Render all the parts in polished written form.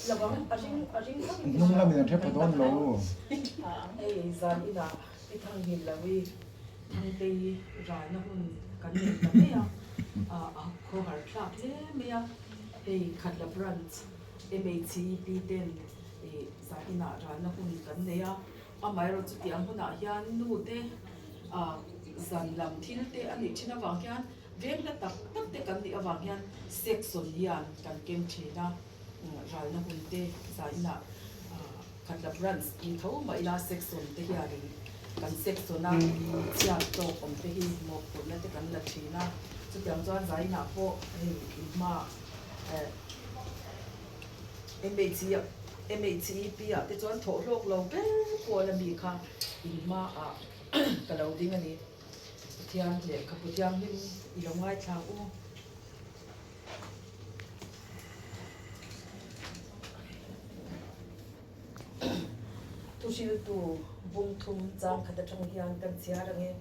Hnung lamin an hre pha dawn lo. Hei zan inah i thanghil lo i Thangtei ralna hun kan nei ta mai a, a khawhar thlak hle mai a. Hei Khatla Branch MHEP ten zan inah ralna hun kan nei a, amaherawh chutiang hunah hian nu te zan lam thil te a nih thin avang hian Veng hla tak tak te kan nih avang hian section hian kan keng thin a, ralna hun te zainah Khatla branch ni tho mah ila section te hianin kan section a chhiat tawk awm te hi mawhphurhna te kan la thin a, chutiang chuan zainah pawh hei inhma MHEP ah te chuan thawh hlawk lo ber pawl ami kha inhma ah ka lo ding a ni. Pathian lehkhabu thianghlim i lo ngaithla u. Thuhriltu bung thum chang khat atang hian kan chhiar ang e.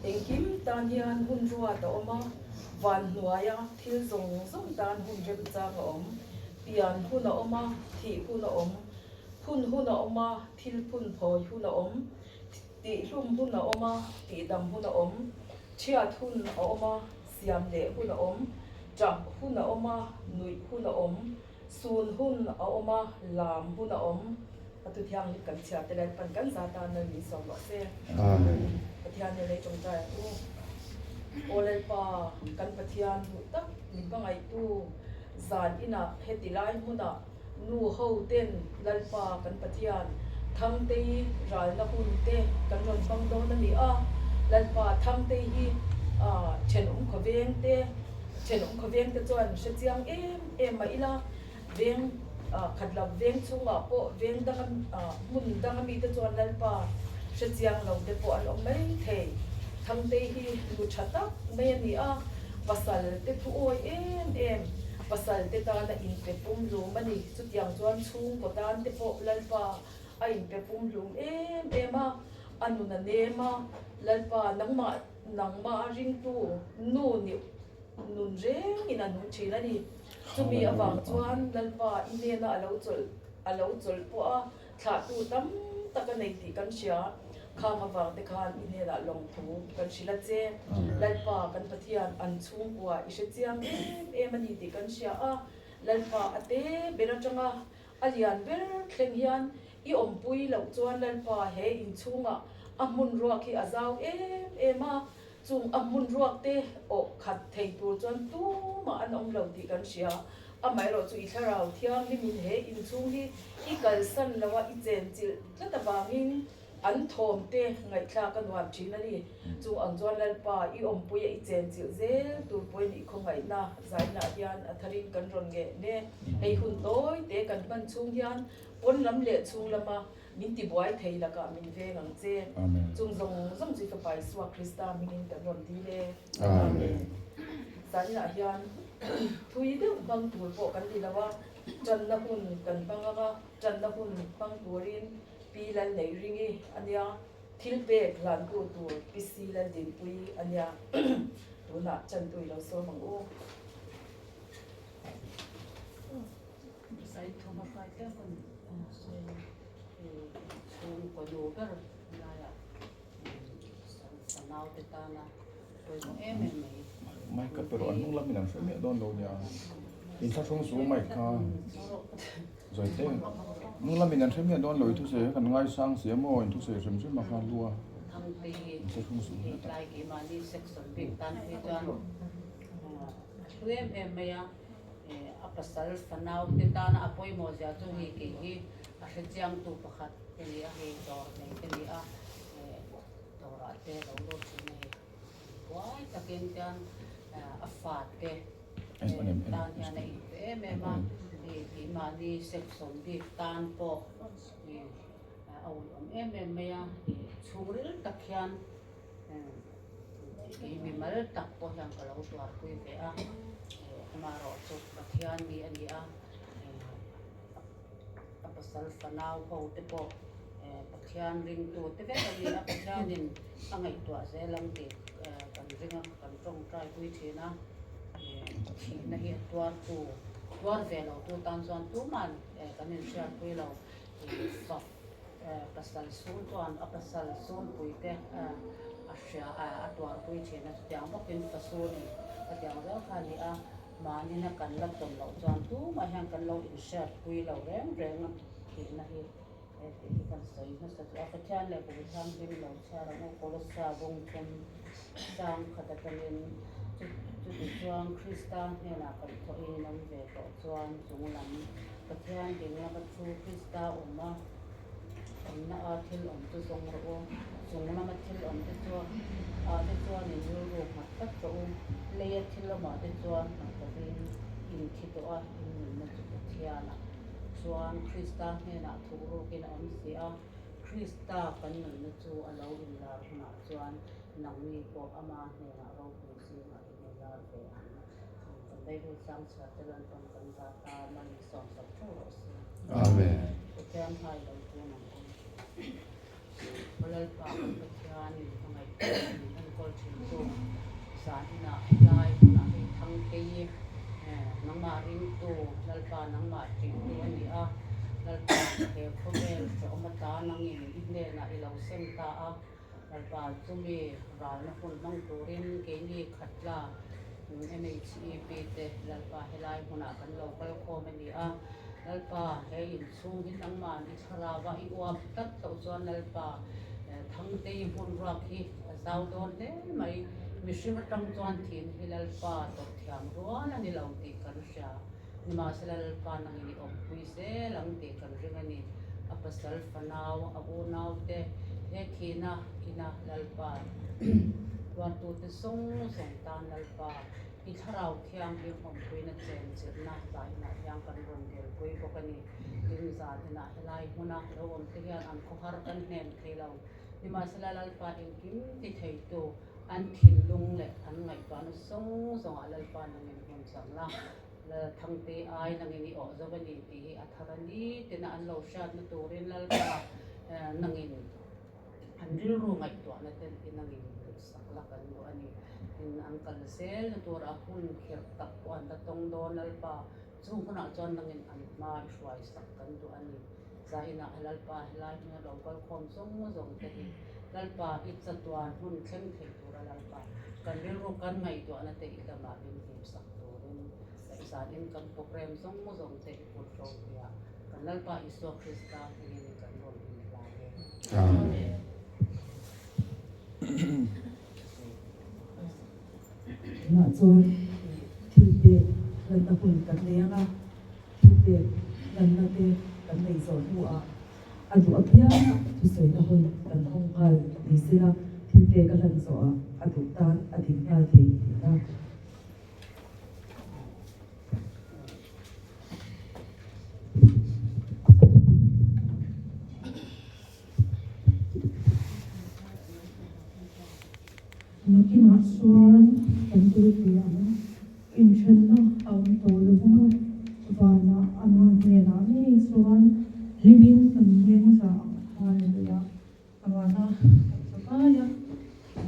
Engkim tan hian hun ruat a awm a, van hnuaia thil zawng zawng tan hun remchang a awm. Pian hun a awm a, thih hun a awm. Phun hun a awm a, thil phun phawi hun a awm. Tihhlum hun a awm a, tihdam hun a awm, chhiat hun a awm a, siam leh hun a awm, ṭah hun a awm a, nuih hun a awm, sun hun a awm a, lam hun a awm. A tu thianghlim kan chhiar te Lalpan kan za tan Lal min sawm rawh se. Amen. Pathian nen lei tawngtai ang u. Aw Lalpa, kan Pathian duh tak min hmangaihtu zan inah heti lai hmunah Nu ho ten Lalpa kan Pathian Thangtei ralna hun te kan rawn hmang dawn a ni a, Lalpa Thangtei hi thenawm khawveng te thenawm khawveng te chuan hre chiang em em mah ila, veng khat lo veng chhungah pawh veng danga hmun danga mite chuan Lalpa hre chiang lo te pawh an awm mai thei. Thangtei hi nu tha tak mai a ni a, pasal te thu awi em em, pasal te tana inpe pumhlum a ni. Chutiang chuan chhungkaw tan te pawh Lalpa a inpe pumhlum em em a, a nun a nem a, Lalpa nangmah nangmah a ringtu nu nih nun rengin a nung thin a ni. Chumi avang chuan Lalpa i hnena a lo chawlh a lo chawlh pawh a, Thlahtu tam tak a nei tih kan hria. Khang avang te khan i hnenah lawmthu kan hrilh a che. Lalpa kan Pathian an chhungkua i hre chiang em em a ni tih kan hria a. Lalpa a te ber atanga a lian ber thleng hian i awmpui loh chuan Lalpa he inchhungah a hmun ruak hi a zau em em a. Chung a hmun ruak te awh khat thei tur chuan tumah an awm lo tih kan hria. Amaherawh chu i thlarau thianghlimin he inchhung hi i kalsan lo a, i chenchilh tlat avangin an thawm te ngaihthlak a nuam thin a ni. Chung ang chuan Lalpa i awmpuia i chenchilh zel tur pawhin i khawngaihna zainah hian a tharin kan rawn ngeh ne. Hei hun tawi te kan hman chhung hian pawn lam leh chhung lama Min ti buai thei lakah min veng ang che. Chung zawng zawng chu i Fapa Isua Krista hmingin kan rawn dil e. Amen. Zaninah hian thui deuh hmang tur pawh kan ni lo a, tanna hun kan hmang ang a, tanna hun hmang turin Pi Lalneihringi a nia, thil pek hlantu tur Pi Si Laldinpuii a nia. Tunah chantu i lo sawm ang u. Chhungkaw nu ber laiah fanau te tana pawimawh em em mai. Mic ka pe rawh, an hnung lamin an hre miah dawn lo nia. Inthlahrung su mic kha zawi te. Hnung lamin an hre miah dawn lo i thusawi kha kan ngaisang si a maw, in thusawi hrim hrim a kha lu a. Inthlahrung su hle tak. Keimahni section bik tan phei chuan a hlu em em mai a. A pasal fanau te tana a pawimawh zia chu hei kei hi a hrechiangtu pakhat te ni a, hei dawr nei te ni a, dawrah te lo lut thin a hei. Buai takin tian a fa te tan hian a inpe em em a, hei keimahni section bik tan pawh a ulawm em em mai a, chhungril tak hian Kei mimal tak pawh hian ka lo tuarpui ve a, amaherawh chu Pathian mi a ni a, a pasal fanau ho te pawh Pathian ringtu te vek a ni a, Pathianin a ngaihtuah zel ang tih kan ring a, kan tawngtai pui thin a, thihna hi a tuartu. Tuar ve lo tu tan chuan tuman kan inhriatpui lo. Fak pasal sun chuan a pasal sunpui te a hria a tuarpui thin a, chutiang bawkin fasunin khatiang zel kha a ni a, mahnina kan la tawn loh chuan tumah hian kan lo inhriatpui lo reng reng a tihna hi tih hi kan sawi hmasa chu a. Pathian leh Kum Thianghlim lo chhiar ang u, Kolossa bawngthum sang khat atangin chuti chuan Krista hnenah kaihthawhin in awm ve tawh chuan chunglam Pathian ding lama thu Krista awm a, awmna a thil awm chu zawng rawh u. Chung lama thil awm te chu ah te chuan in rilru nghat tlat rawh u. Leia thil awmah te chuan nghat lovin in thi tawh a, in nunna chu Pathianah chuan Krista hnenah thuh rukin a awm si a. Krista kan nunna chu a lo inlar hunah chuan nangni pawh ama hnenah ropui zingah in inlar ve ang. Kan Bible chang chhiar te lan pawn kan zat a, man sawmsak theuh rawh se. Amen. Pathian hai lo chu nang awm. Aw Lalpa kan Pathian in hmangaih tu min enkawl thin tu zan inah helai hmunah hei thang phei nangmah ringtu Lalpa nangmah tihtu a ni a, Lalpa he khawvel hrehawm ata nangin i hnenah i lo sem ta a. Lalpa chumi ralna hun hmang turin keini khatla MHEP te Lalpa helai hmunah kan lo kal khawm a ni a. Lalpa he inchhung hi nangman i thlarau a i uap tlat loh chuan Lalpa Thangtei hmun ruak hi a zau dawn hle mai. Mihring atang chuan thin hi Lalpa tawrhthiam rual a ni lo tih kan hria. Nimahsela Lalpa nangin i awmpui zel ang tih kan ring a ni. A pasal fanau, a unaute he thihna ina Lalpa tuartute zawng zawng tan Lalpa i thlarau thianghlim awmpuina chenchilhna zainah hian kan rawn dilpui bawk a ni. Tin, zan inah helai hmuna lo awmte hian an khawhar kan hnem thei lo. Nimahsela Lalpa engkim ti theitu An thinlung leh an ngaihtuahna zawng zawngah Lalpa nangin hmun chang la, Lal Thangte ai nangin i awh zo a ni tih hi a thar a ni tina an lo hriatna turin Lalpa nangin an rilru ngaihtuahna te hi nangin duhsak la kan duh a ni. Tin, an kal zelna turah hun khirh tak pawh an la tawng dawn Lalpa, chu hunah chuan nangin an hma i hruaisak kan duh a ni. Zainah a Lalpa helai hmuna lo kal khawm zawng zawng te hi Lalpa i chatuan hun thleng thei tura Lalpa kan rilru kan ngaihtuahna te i lamah min hipsak turin leh zanin kan program zawng zawng te i kut ropuiah kan Lalpa Isua Krista hmingin kan rawn inhlan e. Amen. Tunah chuan thil pek hlanna hun kan nei ang a. Thupek hlanna te kan nei zawh hnuah a duh apiang thusawina hun kan hawng nghal ni sela thilpek a hlan zawhah a duh tan a ding nghal thei tihna. Nakinah chuan kan tulpui ang. Inthenna a awm tawh lo vang a, vanah ama hnenah ngei chuan hlimin kan leng za ang. Hallelujah! Vana kan zavai a,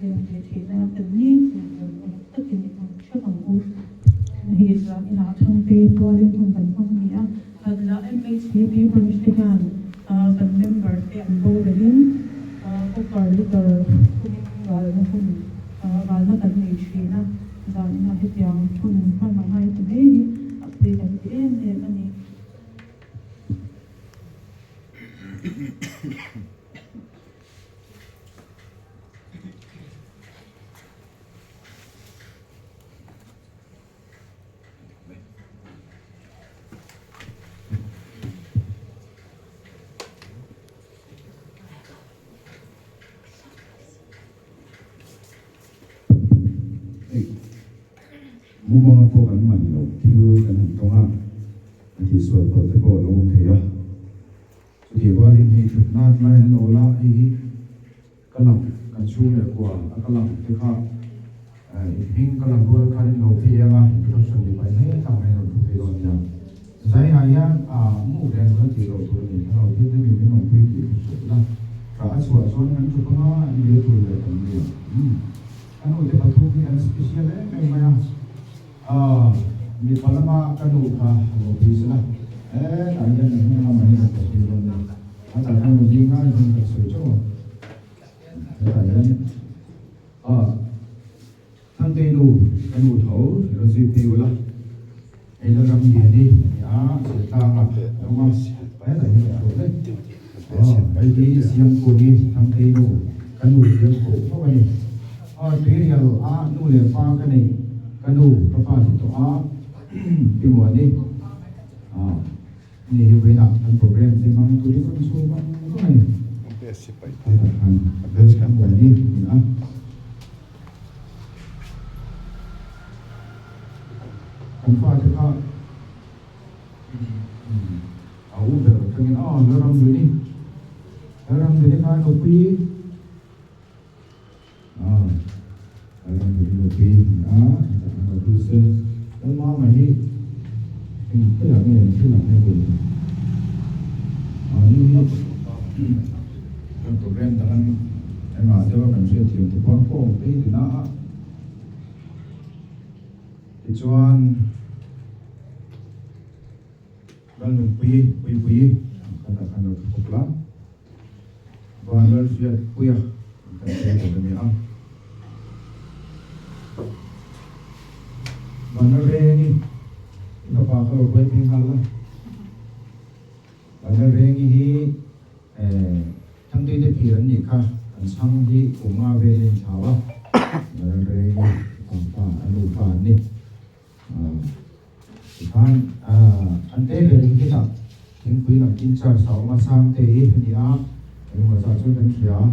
leng ve theihna kan ni tih rawn awm takin i hmang theuh ang u. Hei chuan inah Thangtei pualin hun kan hmang a ni a, kan la MHPP branch te hian kan member te an boralin copper liter thumin ralna hun ralna kan nei thin a. Zanina hetiang hun hman a ngai ta mai hi a pui kan ti em em a ni. Hei, mumanga pawh kan man loh thil kan han tawng a, a tihsual palh te pawh a lo awm thei a. Chutih rualin hei thutna tlai an lo la, hei hi ka lang kan chhung leh kua a ka lang te kha hming ka lang rual khan in lo phei ang a, introduction ni pai hle tlang mai an rawn thu phei dawn nia. Zainah hian mu reng reng tih loh tur a ni, thlarau thil te mi min awmpui tih thu hrilh la, ka a chhuah chuan kan thup anga an bia tur leh kan ni ang. Ka nu te pathum hi an special em em mai a, mi. Mipa lama ka nu kha a lo phei sela, hetah hian a hnung lamah hian ka phei dawn nia. A tah khan rawn ding ngai hian ka sawi teuh a, hetah hian ah Thangtei nu ka nu tho i rawn zui phei ula, hei la ram lian hi a ni a, Chhiatlanga a awm a, hetah hian ka hruai daih. Aw hei hi Siamkungi Thangtei nu ka nu hian koh fo a ni. Aw tuirial a nu leh pa ka neih ka nu ka pa ti tawh a pi Muani ah ni hi vawiinah kan program te hmang tu te chuan chhung vang vang a ni. Hetah khan pi Muani a ni a. Kan fate kha a u ber atangin aw Lalramduni Lalramduni kha nupui Ah, Lalramduni nupui a ni a, hetah khan lo thu se. Lalmama hi eng khawiah nge eng thilah nge buai ni? Ah, ni hi kan program dang an engah deuh a kan hriatthiam te pawh an kawm phei ti na a. Tichuan. Lalnunpui, Puipui, ang khat ah khan lo thu bawk la, Van Lalhriat Puia ang khat sawi tur a ni a. Van Lalrengi, i fapa kha lo hruai phei nghal la. Van Lalrengi hi eh Thangtui te phir an nih kha, an chhang hi kum nga vel a inthlau a, Van Lalrengi ang fa, a nu fa an ni. Tikhan an te ber hi hetah thingpui lam in charge a awm a, Sangte hi a ni a, engemaw zah chuan kan hria a.